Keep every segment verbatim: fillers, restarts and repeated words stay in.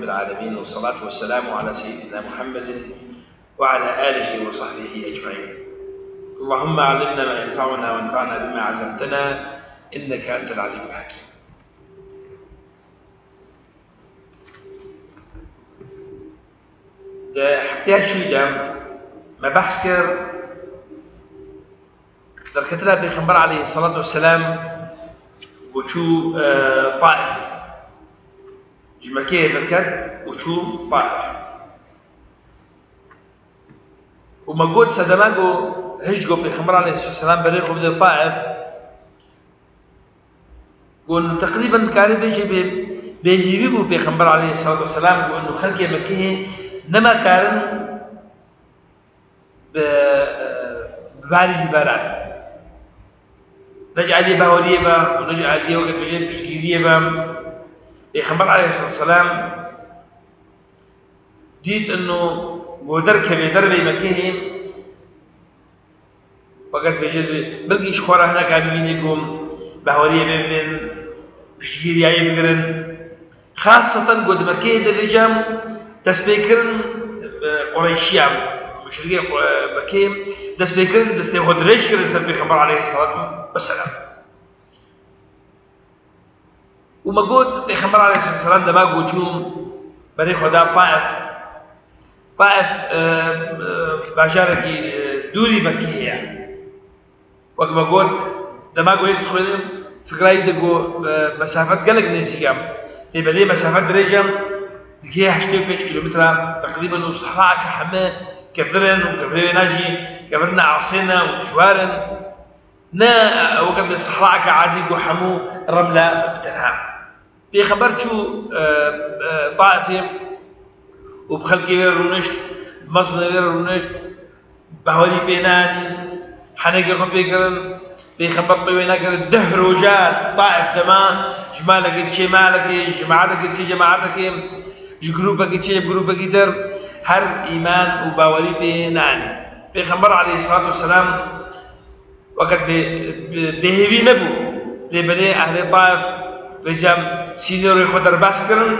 العالمين، والصلاة والسلام على سيدنا محمد وعلى آله وصحبه أجمعين. اللهم علمنا ما ينفعنا وانفعنا بما علمتنا، إنك أنت العليم الحكيم. Di hefteya çûyî de me behs kir derketina Pêxember aleyhisselatu vesselam ku çû, e, Taif. Ji Mekkeyê derket û çû Taif. Û me got sedema ku hişt ku Pêxember aleyhisselam berê xwe bide Taif, ku teqrîben dikarî bêjî bê, bêhîvî bû Pêxember aleyhisselatu vesselam, ku xelkê Mekkeyê nema karin bi, bi barî jî beran. Ne ji aliyê baweriyê ve û ne ji aliyê weke dibêje piştgiriyê ve. Pêxember aleyhisselatu vesselam dît ino ku derkevê derveyê Mekkeyê, weke dibêje, belkî ji xwe re hineka bibînî ku baweriyê bê bibên piştgiriyayê bigirin. Xaseten ku di Mekkeyê de vêca destpêkirin, e, Qureyşiyan, muşrikê, e, Mekkeyê destpêkirin, destê xwe dirêj kirin ser Pêxember aleyhisselatu vesselam. Û me got, Pêxember aleyhisselam dema ku çû berê xwe da Taif, Taif, e, e, bajarekî, e, dûrî Mekkeyê ye. Wek me got, dema ku yek dixwînim, fikra wî de ku, e, mesafet gelek nêzîk e. Lê belê mesafet dirêj e, digihê heştê û pênc kîlometre teqrîben û sehrayeke heme kevir in û kevirê wêna jî kevirina asê ne û dijwar in. Ne, e, weke bi sehrayeke adî ku hemû remle bi tenha. Pêxember çû, e, e, Taifê û bi xelkê wê re rûnişt, bi mezinê wê re rûnişt, bawerî pê neanîn, henekê xwe pê kirin. Pêxember pê wê nekirin, deh roja Taif de ma, ji malekê diçê malekê, ji cemaetekê diçê cemaetekê, ji grûpekê diçê grûpekî dir, her îman û bawerî pê neanîn. Pêxember aleyhisselatu vesselam Weket bê, bê, bêhêvî nebû. Lê belê ehlê Taif vêca sînorê xwe derbas kirin,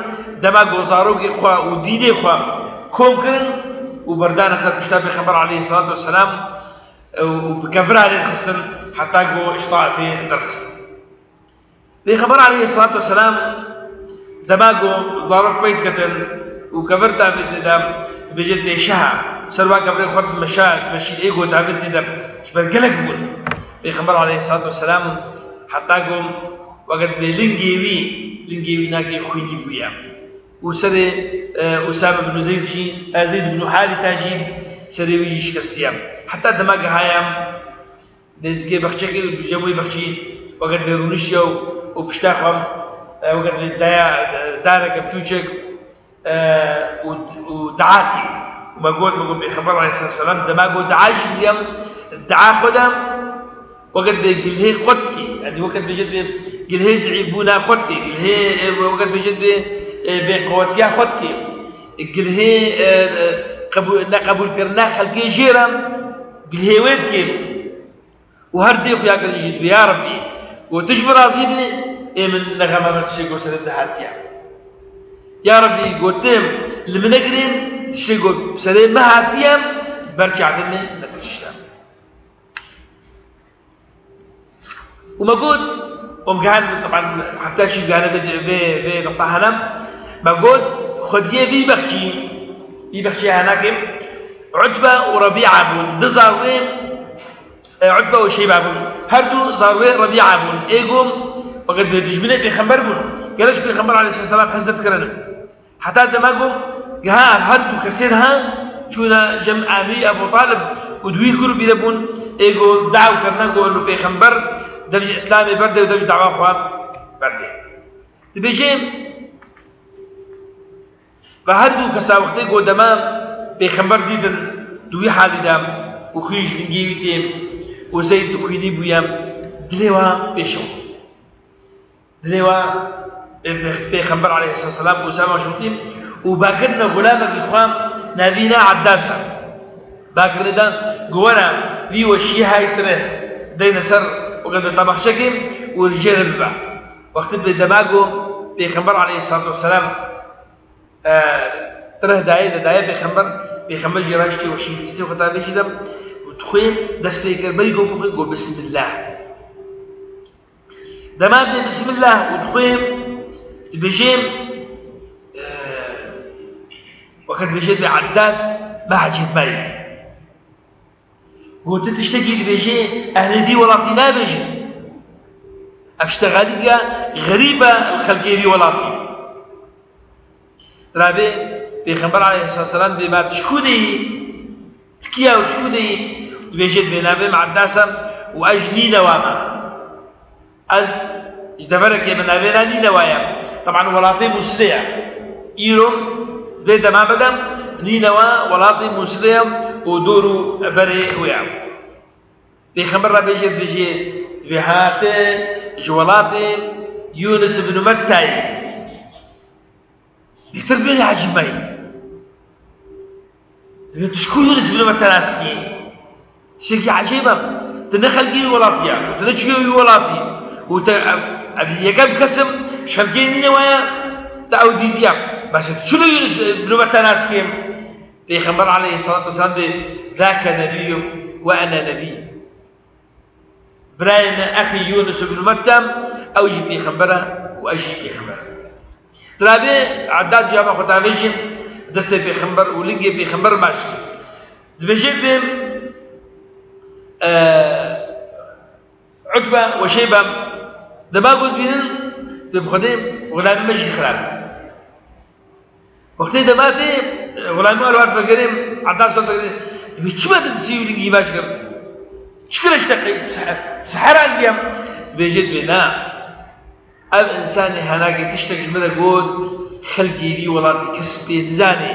dema ku zarokê xwe û dîdê xwe kom kirin û berdane ser pişta Pêxember aleyhisselatu vesselam, e, û bi kevira lê dixistin, heta ku ji Taifê derxistin. Pêxember aleyhisselatu vesselam dema ku zarok pey diketin û kevir tavê tê de, dibêje tê şeha, ser wa kevirê xwe dimeşa, dimeşî ê ku tavê tê de ji ber gelek bûn. Pêxember aleyhisselatu vesselam heta ku weket bê lingê wî, lingê wî nakê xwînî bûye. Û serê, e, Usame bin Zeyd jî, e, Zeyd bin Harîta jî serê wî jî şikestiye. Heta dema gihaye Nêzîkê bexçekê û dûcem wê bexçî weket bê rûniştiye û, û pişta xwe, e, weket bê daya, e, dareke biçûçek, e, û, û dua dikê. Û me got, me got, Pêxember aleyhisselatu vesselam dema got dua jî kiriye, dua xwe de weket bê gilhê xwe dikê. Yanî weket bêjit bê gilhê zeîfbûna xwe dikê. Gilhê, e, weket bêjit bê, e, bêqewetiya xwe dikê. Gilhê, e, e, qebû-, neqebûlkirina xelkê jê re gilhê wê dikê. Û her dê xuya kirin jî dibê, ya Rebbî, got tu ji min razî bî, ê min nexema min tiştê ku serê min de hatiye. Ya Rebbî, got tu li min negirên, tiştê ku serê min hatiye, ber çavê min nekir tişta. Û me got, û em gihan, teban, hefta çî gihane vê, vê, vê nuqta hene, me got, xwediyê vî bexçî, vî bexçê henakê, Utbe û Rebîa bûn, du zarwê, E, Utbe û Şeyba bûn. Her du zarwê Rebîa bûn. Ê ku, weket bi dijminê Pêxember bûn. Gelek ji Pêxember aleyhisselam hez nedikirine. Heta dema ku, ha, her du kesên ha, çûne cem Amî Ebu Talib û di wî grûpî de bûn. Ê ku daw kirine ku eno Pêxember dev ji Îslamê berde û dev ji dawa xwe berde. Dibêje, Ve her du kesa wextê ku dema Pêxember dîtin di wî halî de û xwîn ji lingê wî tê û Zeyd bi xwînî bûye, dilê wa pêşewtî. Dilê wa pê-, pê-, Pêxember aleyhisselam û Usame şewtî û bakirine xulamekî xwe navî ne Eddasa. Bakirine de ku were vî weşî hay tire deyne ser weke bi tabaxçekê û li jê re bibe. Wextê bi dema ku Pêxember aleyhisselatu vesselam e, tireh dayê de daye pêxember, pêxember jî raştî weşî lîstê xwe tavê jî de û dixwê dest pê kir, berî ku bixwê got, "Bismillah." Dema bê bismillah û dixwê dibêjê, e, weke dibêjê dibê Eddas, me ecêb me ye. Got, "Tu tiştekî dibêjê ehlê vî welatî nabêjin. Ev tişte xelîtiya xerîb e li xelkê vî welatî." Rabê Pêxember aleyhisselam dê, "Ma tu ji ku deyî? Tu kî ya û ji ku deyî?" Dibêjê, "Dibê navê min Eddas e û ez ji Nînewa me." Ez ji deverekê me navê na Nînewa ye. Teban welatê Mûsilê ye. Îro vê dema bide Nînewa welatê Mûsilê ye û dor û berê wê ye. Pêxember re bêjê, dibêjê, dibê ha tu ji welatê Yûnis ibn Metta yî. Bêtir dibêjê ecêb me yî. Dibê tu ji ku Yûnis ibn Metta nas dikî? Tiştekî ecêb e. Tu ne xelkê wî welatî ye. Tu ne çûyî wî welatî. Û te, ev, ev yekem kes im, ji xelkê Nînewa ye, te ew dîtiye. Bes tu çilo Yûnis ibn Metta nas dikî? Pêxember aleyhisselatu vesselam dê, "Zâke nebiyyun ve ene nebiyy." Birayê me exî Yûnis ibn Metta, ew jî pêxember e û ez jî pêxember im. Dirabê Eddas jî hema xwe tavêjî destê pêxember û lingê pêxember maç. Dibêjê dibê, e, Utbe we Şeybe, dema ku dibînin, dibê bi Xwedê xulamê me jî xirab e. Wextê dema tê, xulamê we li wer vegerê, Eddas wer vegerê, dibê, "Çima tu disî û lingî vaş kir? Çi kir ji te qey? Sihe-, siher andiye?" Dibêjê, dibê, "Na. Ev însanê henakê tiştek ji min re got, xelkê vî welatî kes pê nizanê."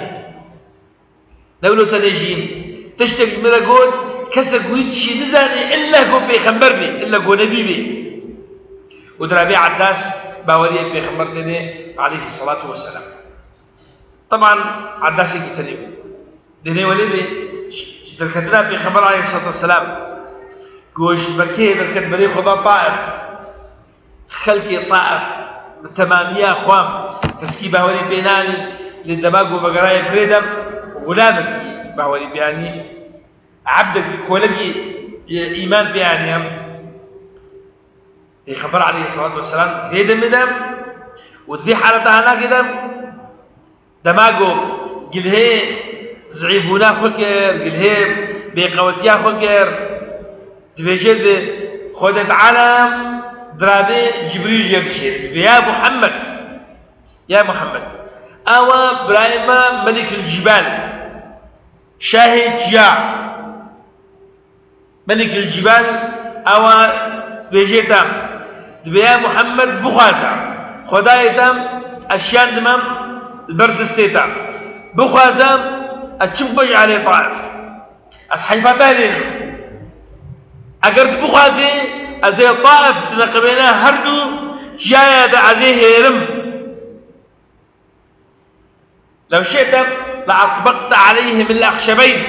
Ne wilo tenê jî, tiştek ji min re got, kesek wî tişî nizanê, illa ku pêxember bê, illa ku nebî bê. Û dirabê Eddas baweriyê pêxember tênê, aleyhisselatu vesselam. Teban Eddasê ki tenê bû. Dênê welê bê, ji, ji derketina pêxember aleyhisselatu vesselam, ku ji Mekkeyê derket berê xwe da Taif. Xelkê Taif bi temamiya xwe, keskî bawerî pê nanîn, lê dema ku vegeraye birê de, xulamekî bawerî pê anî, ebdekî, kolekî, e, îman pê aniye. Pêxember aleyhisselatu vesselam di vê demê de û di vê haleta hanakê de, dema ku gilhê zîfbûna xwe kir, gilhê bêqewetiya xwe kir, dibêje, dibê, Xwedê Teala dirabê Cibrîl jê dişê, dibê, "Ya Muhammed, ya Muhammed, awa birayê me Melikil Cibal, şahê çiya." Melikil Cibal awa dibêjê te, dibê, "Ya Muhammed, bixwaze Xwedayê te, ez şiyandime li ber destê te. Bixwaze ez çim xwe ji ehlê Taif. Ez heyfa te lê dikim. Eger tu bixwazî, ez ê Taif di neqibêne her du çiyaya de ez ê hêrim." "Lew şi'te le'etbekte aleyhimil ehşebeyn."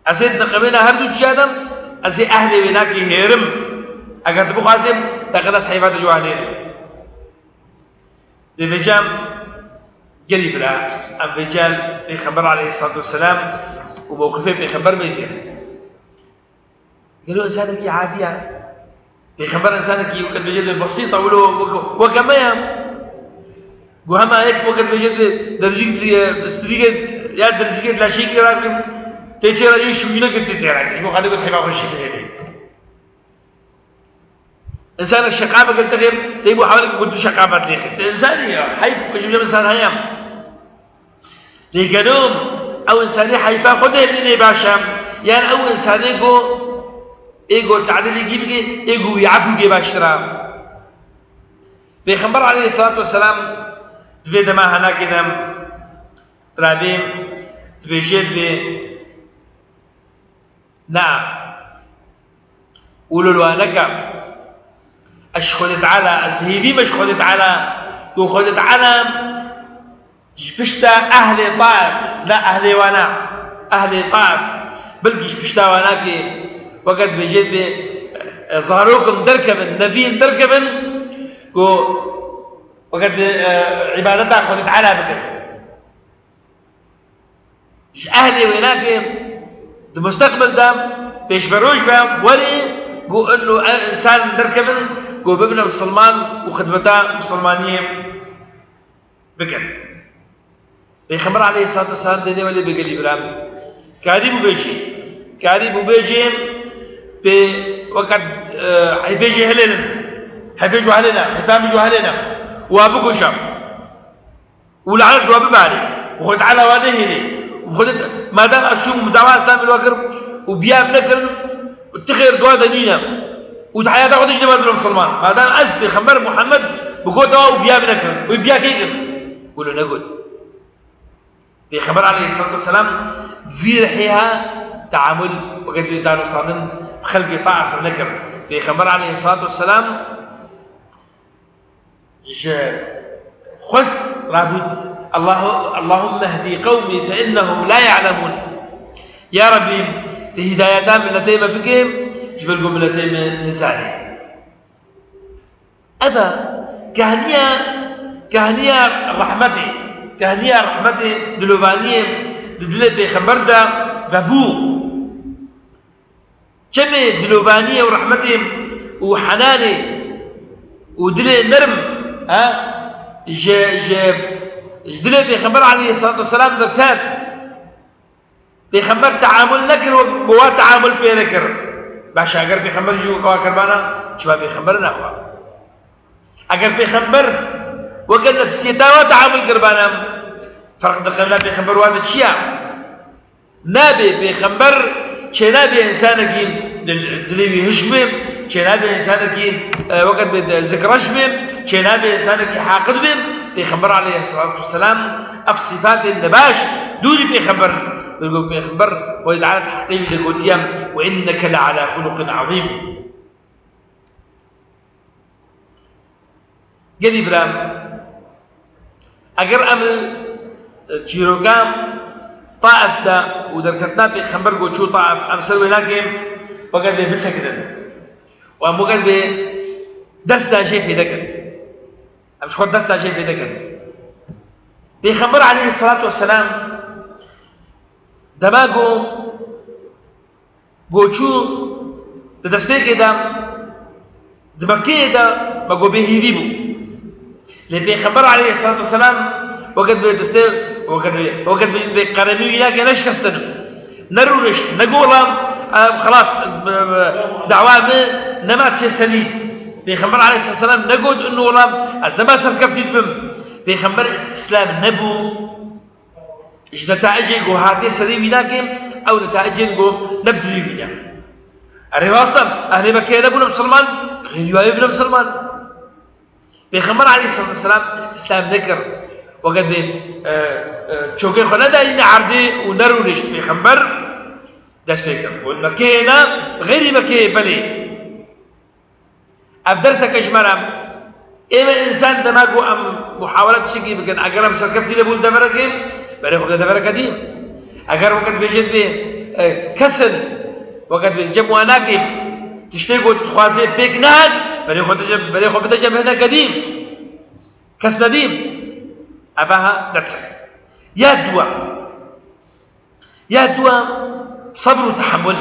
Ez ê di neqibêna her du çiya de, ez ê ehlê wê nakê hêrim. Eger tu bixwazî, te qet ez heyfa te ji wan lê dikim. Lê vêca gelî bira, em vêca Pêxember aleyhisselatu vesselam û mewqifê Pêxember mêzî. Gelo însanekî adî ye. Pêxember însanekî weke dibêje dibê besît e, wilo weke, weke me ye. Got hema yek weke dibêje dibê dercîk, e, strîgê ya dercîkê leşîkê rakim, tê çêra yê şûyînekê tê têra kir. Got xalê got heyva xwe şî dihêlê. Însanek şeqameke li te xê, tê bû hewleke ku tu şeqamet lê xê. Tu însanî ya, heyf ku ji însan heye. Lê gelo ew însanî heyfa xwe dê nê baş e? Yan ew însanê ku ê ku tadilî kî bike, ê ku wî efû kê baştir e? Pêxember aleyhisselatu vesselam di vê dema henakê de rabê dibêje dibê, Na. Û li wan neke. Ez ji Xwedê Teala, ez dihêvî me ji Xwedê Teala, ku Xwedê Teala ji pişta ehlê Taif, zina ehlê wana, ehlê Taif, belkî ji pişta wana kê, weke dibêje dibê, e, zarokim derkevin, neviyên derkevin, ku Wekî bi, e, îbadeta Xwedê Teala bikin. Ji ehlê wênakê di musteqbil de pêşveroj be werê ku inu ev însan derkevin ku bibine misilman û xidmeta misilmaniyê bikin. Pêxember aleyhissalatu vesselam dêne welê bêgelî bira. Karî bû bêjê. Karî bû bêjê pê wekî, e, heyfê jê hilênin. Heyfê jê hilêne. Heyfa min jê hilêne. Wa bikuşe. Û lanet wa bibarê. Û Xwedê Teala wa nehêlê. Û Xwedê, madem ez çûm dawa Îslamê li we kir û biya min nekirin, tu xêr dua de nîne. Û di heyata xwe de jî nema dibim misilman. Madem ez Pêxember Muhammed bi gotawa û biya min nekirin. Û biya kê kir? Û li negot. Pêxember aleyhissalatu vesselam vî rihê ha teamul wekî dibê danûsandin bi xelkê Taif re nekir. Pêxember aleyhissalatu vesselam ji xwest rabû, "Allahu-, Allahümme hdi qewmî fe innehum la ya'lemun." Ya Rabbî, tu hîdayeta miletê me bike, ji ber ku miletê me nizane. Eva, kahniya, kahniya rehmetê, kahniya rehmetê, dilovaniyê di dilê Pêxember de vebû. Çemê dilovaniyê û rehmetê û henanê û dilê nerm, ha, ji, ji, ji dilê Pêxember aleyhissalatu vesselam derket. Pêxember teamul nekir û bi wa teamul pê nekir. Baş e, eger Pêxember jî weka wa kiribana, çima Pêxember naxwe? Eger Pêxember weke nefsiyeta wa teamul kiribana, ferq di qewla Pêxember wa de çi ye? Nabê Pêxember çênabê însanekî dil-, dilê wî hişk be, çênabê însanekî, e, wekî dibê de zikreş be, çênabê însanekî haqid be. Pêxember aleyhissalatu vesselam ev sîfatên nebaş dûrî Pêxember in. Wê ku Pêxember Xwedê Teala di heqê wî de gotiye, "Ve inneke le ala xuluqin azîm." Gelî bira, eger em li, e, çîroka Taif de û derketina Pêxember ku çû Taif, em ser wê nakin, wekî dibê bisekinin. Û em wekî dibê dest da jê fêde kin. Em ji xwe dest da jê fêde kin. Pêxember aleyhissalatu vesselam dema ku Goçû di destpêkê de, di Mekkeyê de, me got bêhîvî bû. Lê Pêxember aleyhissalatu vesselam wekî dibê destê, wekî dibê, wekî dibê qeremî wî nake neşkestin. Nerûnişt, negot wela, em, xelas, em, em, dawa min nema çêserî. Pêxember aleyhissalatu vesselam negot inu wela, ez nema serkeftî dibim. Pêxember îstîslam nebû. Ji netaicên ku hatê serê wî nake, ew netaicên ku ne bi dilê wî ne. Erê rast e, ehlê Mekkeyê nebûne misilman, xêrî wayê bûne misilman. Pêxember aleyhissalatu vesselam îstîslam nekir. Wekî dibê, e, e, çokê xwe nedanîne erdê û nerûnişt. Pêxember dest pê kir. Û li Mekkeyê ne, xêrî Mekkeyê belê. Ev derseke ji me re, ê me însan dema ku em muhawele tiştekî bikin, eger em serkeftî nebûn deverekê, berê xwe bide devereke dî. Eger wekî dibêje dibê, e, kes in, wekî dibê cem wan nake, tiştê ku dixwaze pêk nehat, berê xwe bide cem, berê xwe bide cem hineke dî. Kes nedî. Eva ha derseke. Ya duwa. Ya dua, sebr û tehemul.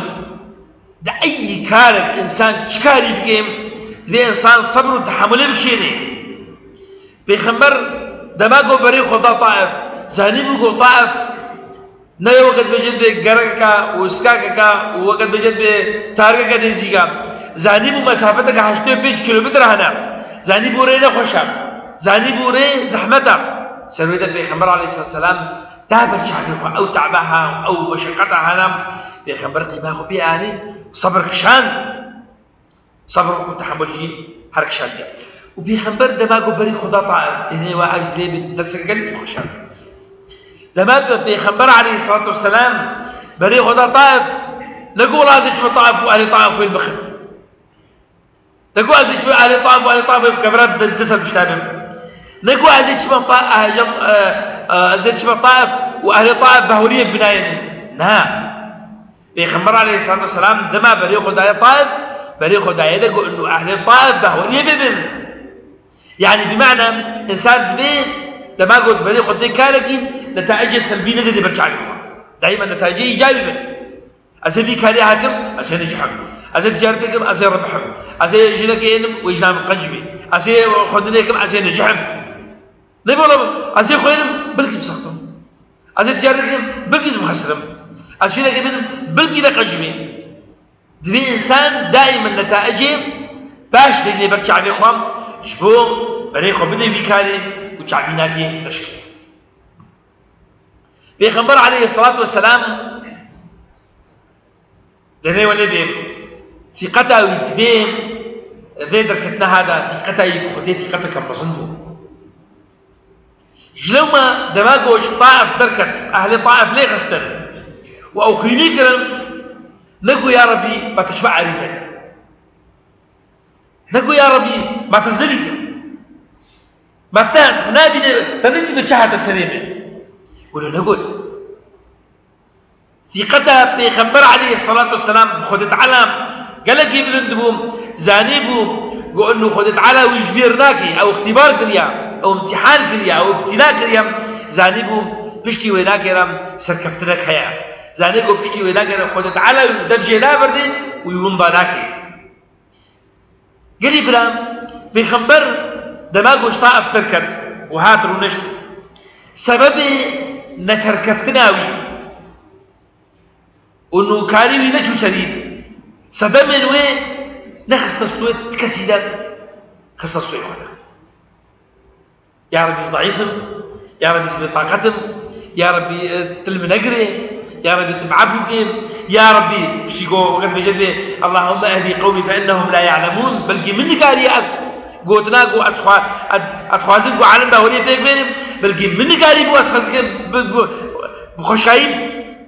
Di eyî karek însan çi karî bike, divê însan sebr û tehemulê bikişêne. Pêxember dema ku berê xwe da Taif, zanîbû ku Taif ne wekî dibêje dibê gerekeka û iskakeka û wekî dibêje dibê targeke nêzîk e. Zanîbû mesafeteke heştê û pênc kîlometre hene. Zanîbû rê nexweş e. Zanîbû rê zehmet e. Ser wê de Pêxember aleyhisselam Ta ber çavê xwe ew te'ba ha, ew meşeqeta hene, Pêxember qîma xwe pê anî, sebir kişand. Sebir û tehemul jî her kişandiye. Û Pêxember dema ku berî xwe da Taif, dênê we ev jî lê bi derseke gelekî xweş e. Dema ku Pêxember aleyhisselatu vesselam berî xwe da Taif, ne ku wela ez ê çime Taif û ehlê Taif wê bixin. Ne ku ez ê çime ehlê Taif û ehlê Taif ê bi kevira di-, disa biştabim. Ne ku ez ê çime Ta-, eh, jem, eh, eh, ez ê çime Taif û ehlê Taif behweriyê binayê min. Na. Pêxember aleyhisselatu vesselam dema berê xwe daye Taif, berê xwe daye de ku inu ehlê Taif behweriyê bibin. Yani bi mana, insan divê dema got berê xwe tê karekî, netayicê selbî nedê ber çavê xwe. Daîma netayicê îcabî bin. Ez ê vî karê hekim, ez ê necihim. Ez ê ticaretê kim, ez ê ribihim. Ez ê jinekê ênim, wê jina min qenc bî. Ez ê xwendinê kim, ez ê necihim. Ne bi ola min, ez ê xwênim, belkî bisextim. Ez ê ticaretê kim, belkî bixesirim. Ez jinekê bînim, belkî ne qenc bî. Divê însan daîmen netaicê baş dînê ber çavê xwe, ji bo berê xwe bidê vî karê û çavî nakê neşkê. Pêxember aleyhisselatu vesselam, derê welê bê, tîqeta wî divê vê derketina hada, tîqeta wî bi Xwedê tîqeteke mezin bû. Ji lewma dema ku ji Taif derket, ehlê Taif lê xistin û ew xwînî kirin, ne ku ya Rebî, me te ji me erî nekir. Ne ku ya Rebî, me te zilî kir. Me te nabîne, te nedî bi çi hate serê me. Wilo negot. Tîqeta Pêxember aleyhisselatu vesselam bi Xwedê Teala gelekî bilind bû, zanîbû ku inu Xwedê Teala wî ji bîr nake, ew îxtîbar kiriya, ew îmtîhan kiriya, ew îbtîla kiriya, zanîbû piştî wê nake re serkeftinek heye. Zanî ku piştî wê nake re Xwedê Teala wî dev jê naberdê û wî winda nake. Gelî bira, Pêxember dema ku ji Taif derket û hat rûnişt, sebebê neserkeftina wî û nûkarî wî neçû serî, sedemên wê nexiste stûyê ti kesî de, xiste stûyê xwe de. Ya Rebî, ez zeîf im. Ya Rebî, ez bêtaqet im. Ya Rebî, e, tu li min negirê. Ya Rebî, tu min efû kê. Ya Rebî, piştî ku wekî dibêje divê, "Allahümme ehdi qewmî fe innehum la ya'lemûn." Belkî min nikarî ez gotina ku ez dixwa-, ez, ez dixwazim ku alim dawiyê pêk bênim. Belkî min nikarî bû ez xelkê bi, bi, bi xweşkayî,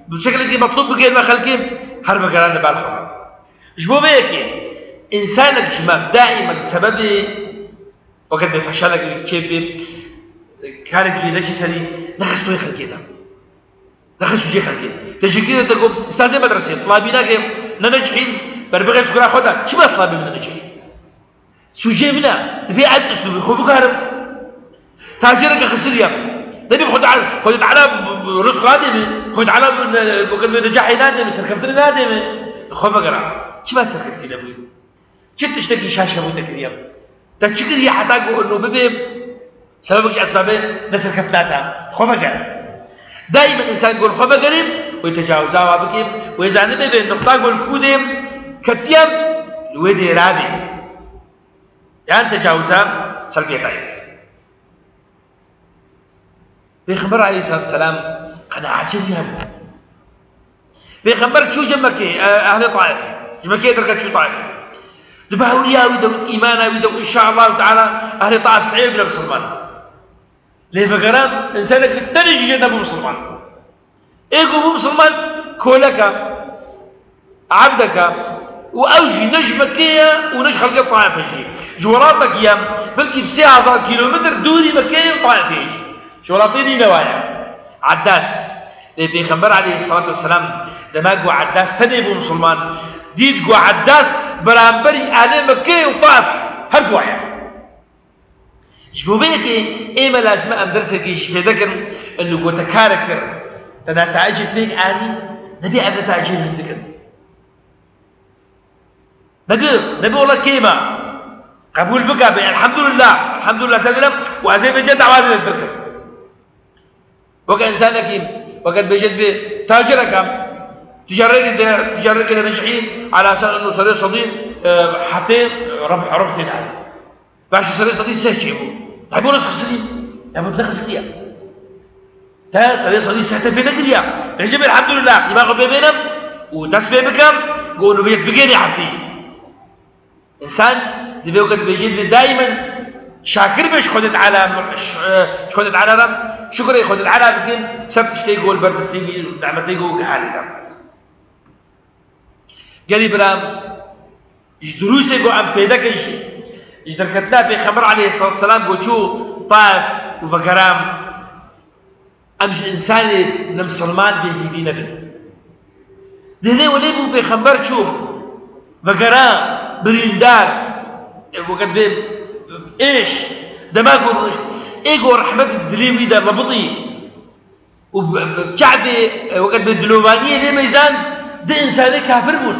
bi şeklekî metlûb bigêrime xelkê. Her vegeran li ber xwe. Ji bo vê yekê, însanek ji me daîmen sebebê Wekî dibê feşalek wî çê bê, karek wî neçî serî, nexist stûyê xelkê de. Nexist sûcê xelkê. Te jî kî te got, ustazê medresê, tilabî nake, ne necihîn, berbixê fikra xwe de. Çima tilabî min nenecihîn? Sûcê min e, divê ez uslûbê xwe bikarim. Tacireke xisirî ye. Nebî Xwedê Teala, Xwedê Teala rizq nadê min, Xwedê Teala wekî dibê necahê nadê min, serkeftinê nadê min. Xwe vegera. Çima serkeftî nebûyî? Çi tiştekî şaş hebû te kiriye? Te çi kiriye heta ku ino bibe sebebek ji esbabê neserkeftina te? Xwe vegere. Daîmen însan ku li xwe vegere, wê tecawiza wa bike, wê zanibe vê nuqta ku li ku de ketiye, li wê dê rabe. Yan tecawiza ser pêdayê bike. Pêxember aleyhisselatu vesselam qenaetê wî hebû. Pêxember çû cem Mekkê, e, ehlê Taifê. Ji Mekkê derket çû Taifê. Di bahwiriya wî de got, îmana wî de got, "Înşaallahu Teala ehlê Taif seyê bine misilman." Lê vegeran, însanek li tenê jî jê nebû misilman. Ê ku bû misilman, koleka, ebdeka, û ew jî ne ji Mekkê ye û ne ji xelkê Taifê jî. Ji welatekî ye, belkî bi sê hezar kîlometr dûrî Mekkê ye û Taifê jî. Ji welatê Nînewa ye. Eddas. Lê Pêxember aleyhisselatu vesselam dema ku Eddas tenê bû misilman, dît ku Eddas beramberî ehlê Mekkê û Taif her dua ye. Ji bo vê yekê ê me lazim e em dersekê jî fêde kin, inu ku te karek kir, te netayicê pêk anî, nebê ev netayicê hîn dikin. Nebê, nebê wela kêm e. Qebûl bike, bê elhamdulillah, elhamdulillah, ser vê re, û ez ê vêce dawazê li vir kim. Weke însanekî, weke dibêje dibê tacireke, ticaretê de, ticaretê de necihî, ala ser inu serê sedî, e, heftê, e, rebh, rebh tê de. Baş serê sedî seh çêbû. Hebû nas xisirî, hebû ne xisiriye. Te serê sedî seh te fê nekiriye. Bêje bê elhamdulillah, qîma xwe pê bêne û dest pê bike, ku inu vê bigêrê heftê. Însan divê weke dibêje, divê daîmen şakir be ji Xwedê Teala, ji, ji Xwedê Teala re şukrê Xwedê Teala bikin, ser tiştê ku li ber destê wî, nimetê ku gihanî de. Gelî bira, ji durûsê ku em fêde kin jî, ji derketina Pêxember aleyhisselatu vesselam ku çû Taif û vegera, Em ji însanê nemsilman bêhîvî nebin. Dênê welê bû pêxember çû, vegera birîndar, e, weke dibê êş, Dema ku rûnişt, ê ku rehmet dilê wî de rebitî û bi, bi, bi çavê, e, wekî bi dilovaniyê lê meyzand, di însanê kafir bûn.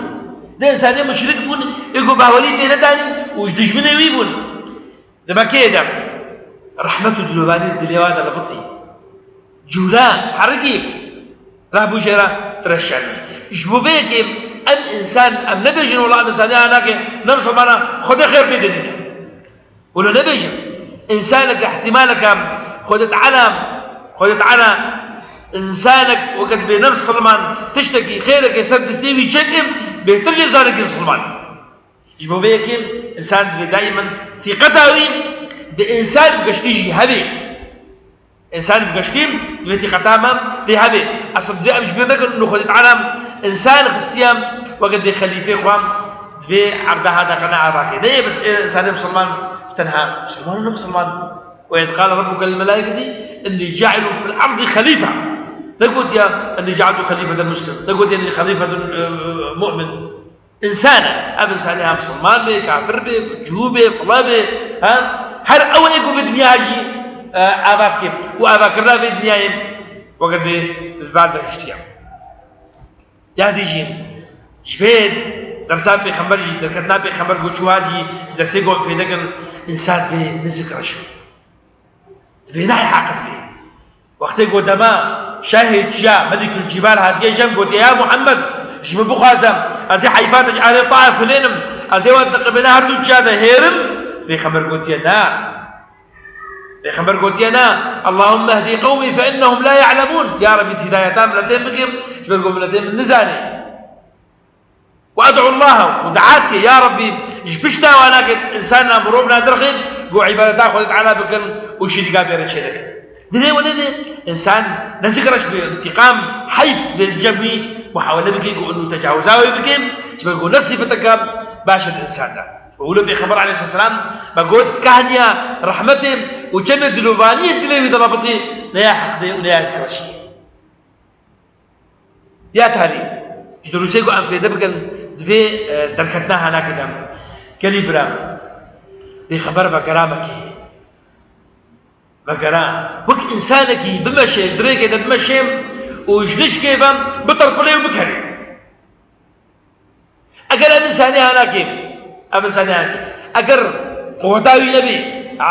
Di însanê muşrik bûn, ê ku bawerî pê nedanîn û ji dijminê wî bûn. Di Mekeyê de rehmet û dilovanî dilê wan de rebitî. Cûla, herikî rabû jê re direşanî. Ji bo vê yekê em însan, em nebêjin, wela em însanê ha nake, ne misilmana, Xwedê xêr pê dinîne. Wilo nebêjin. Însanek, îhtimaleke Xwedê Teala, Xwedê Teala, însanek wekî bê ne misilman, tiştekî, xêrekê ser destê wî çêkim, bêhtir ji însanekî misilman. Ji bo vê yekê însan divê daîmen tîqeta wî bi însan bi geştî jî hebe. Însan bi geştî divê tîqeta me pê hebe. Eslî divê em ji bîr nekin, nû Xwedê Teala însan xistiye weke divê xelîfê xwe, divê erda hata xwe ne avakê. Ne yê bes ê însanê misilman bi tenha, misilman û ne misilman. وإذ قال ربك للملائكة إني جاعل في الأرض خليفة. Negotiye, "إني جعلت خليفة مسلم." Negotiye, "إني خليفة، e, مؤمن." Însan e. Ev însanê ha misilman be, kafir be, cû be, fila be, ha? Her ew ê ku vê dinya jî, e, ava bike û avakirina vê dinyayê weke divê li bar behiştiye. Ya dî jî ji vê dersa pêxember jî, derketina pêxember ku çû hat jî, ji dersê ku em fêde kin, însan divê nizik reş be. Divê nehê heqet bê. Wextê ku dema şahê çiya Melikul Cîbal hatiye jem gotiye, "Ya Muhammed, ji min bixwaze, ez ê heyfa te ji ehlê Taif hilênim, ez ê we di qebêla her du çiya de hêrim." Pêxember gotiye, "Na." Pêxember gotiye, "Na. اللهم اهد قومي فإنهم لا يعلمون." Ya Rebî, hidayeta miletê min bike, ji ber ku miletê min nizane. وأدعو الله، û dua dike, "Ya Rebî, ji pişta wana ke însan na mirov na derxê, ku îbadeta Xwedê Teala bikin û şirîka pê re çênekin." Dilê wele ne, însan nezik reş bê, întîqam, heyf, divê li cem wî muhawele bike, ku inu tecawiza wê bike, ji ber ku ne sifeteke baş e di însan de. Û wilo Pêxember aleyhisselam me got, kahniya rehmetê û çemê dilovaniyê dilê wî de rabitî, ne ya heqdê û ne ya hizkreşiyê. Ya talî, ji dirûsê ku em fêde bikin, divê, e, derketina hanakê de. Gelî bira, pêxember vegera Mekê. Vegera. Wek însanekî bimeşe, dirêkê de bimeşe û ji nişkê ve bitirpilê û bikerê. Eger ev însanê hanakê, ev însanê hanakê, eger quweta wî nebê,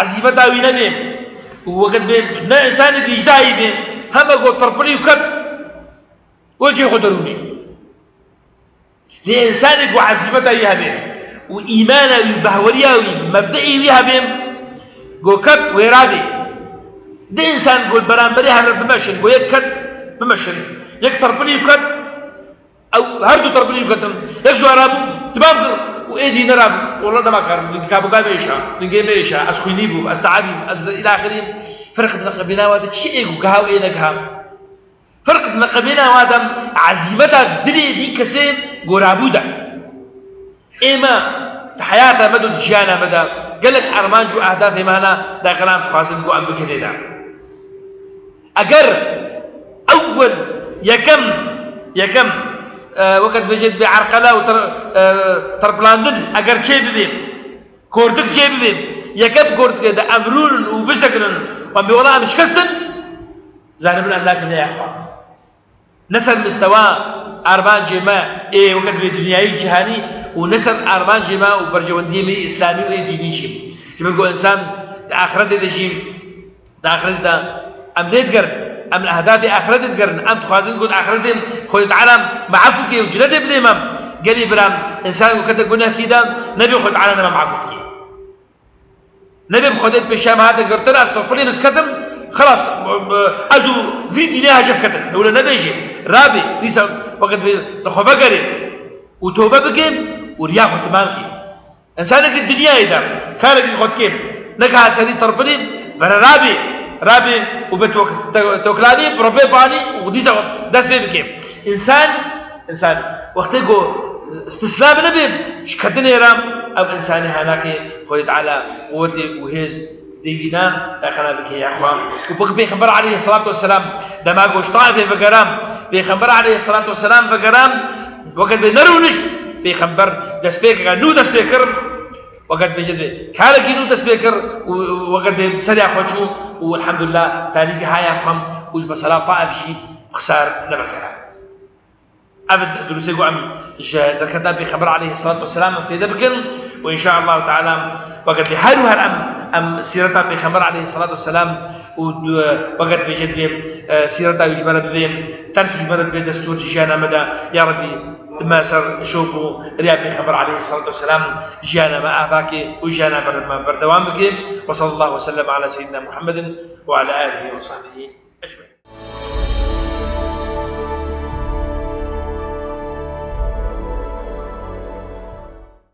ezîmeta wî nebê, û wekî bê ne însanê wîjdayî bê, heme got tirpilî û ket, wê cihê xwe derûnê. Lê însanê ku ezîmeta wî hebê û îmana wî, bahweriya wî, mebdeî wî hebê, got ket wê rabê. Di însan ku beramberî hev re bimeşin, got yek ket bimeşin, yek tirpilî û ket, Ew her du terpilî biketin. Yek ji wan rabû, timam kir û êdî nerabû. Wela dema karim, lingka bûka me êşa, lingê me êşa, ez xwînî bûm, ez teabî bûm, ez îlâ axirî. Ferq dine qebîna wa de çi ê ku giha û ê negiha. Ferq dine qebîna wa de ezîmeta dilê vî kesê gorabû de. Ê me di heyata me de û di jiyana me de gelek armanc û ehdafê me hene, daqe em dixwazin ku em bigihîne. Eger ewil, yekem, yekem, e, weke dibêje dibê erqela û ter-, e, terpilandin, eger çê bibê, kortik çê bibê, yekem kortikê de em rûnin û bisekinin, wan bê wela em şikestin, zanibin em nakin neya xwe. Ne ser mistewa armancê me ê weke divê dinyayî cîhanî û ne ser armancê me û berjewendiyê me îslamî û ê dînî jî. Ji ber ku însan di axretê de jî, di axretê de em lê digerin, em li ehdafê axretê digerin, em dixwazin ku di axretê Xwedê Teala me efû kê û cinetê bidê me. Gelî biram, însan ku kete gunehkî de, nebê Xwedê Teala nema me efû dikê. Nebê bi Xwedê pêşiya me hate girtin, ez topilê misketim, xilas, ez û vî dînê hece biketin. Ewle nebêjê, rabê, dîsa wekî divê li xwe vegerê û tobe bikê û riya xwe timam kê. Însanekî dinyayê de karekî xwe dikê, neke serî tirpilî, vere rabê, rabê û be tok-, te-, toklanî, bi rebê banî û dîsa dest pê bikê. Însan Însan wextê ku istislam nebe, ji ketinê re ev însanê hanakê Xwedê Teala quwetê û hêz dê wîna, daqe na bike ya xwe. Û pik Pêxember aleyhisselatu vesselam dema ku ji Taifê vegera, Pêxember aleyhisselatu vesselam vegera, weke divê nerûnişt, Pêxember destpêkeke nû dest pê kir, Weket bêje dê karekî nû dest pê kir û weket dê bi seriya xwe çû û elhamdulillah talîkî haya xem û ji mesela ta ev jî xisar nevekere. Ev dirûsê ku em ji derketina Pêxember aleyhissalatu vesselam em fêde bikin û inşaallahu teala weket dê her û her em, em sîreta Pêxember aleyhissalatu vesselam û du-, weket bêje dê, e, sîreta wî ji me re bibê, ters ji me re bibê destûr ji jiyana me de, ya Rebî, di me ser şok û riya Pêxember aleyhissalatu vesselam jiyana me avakê û jiyana ber-, me berdewam bike. Ve sallallahu ve sellem ala seyyidina Muhammedin ve ala alihi ve sahbihi ecmaîn.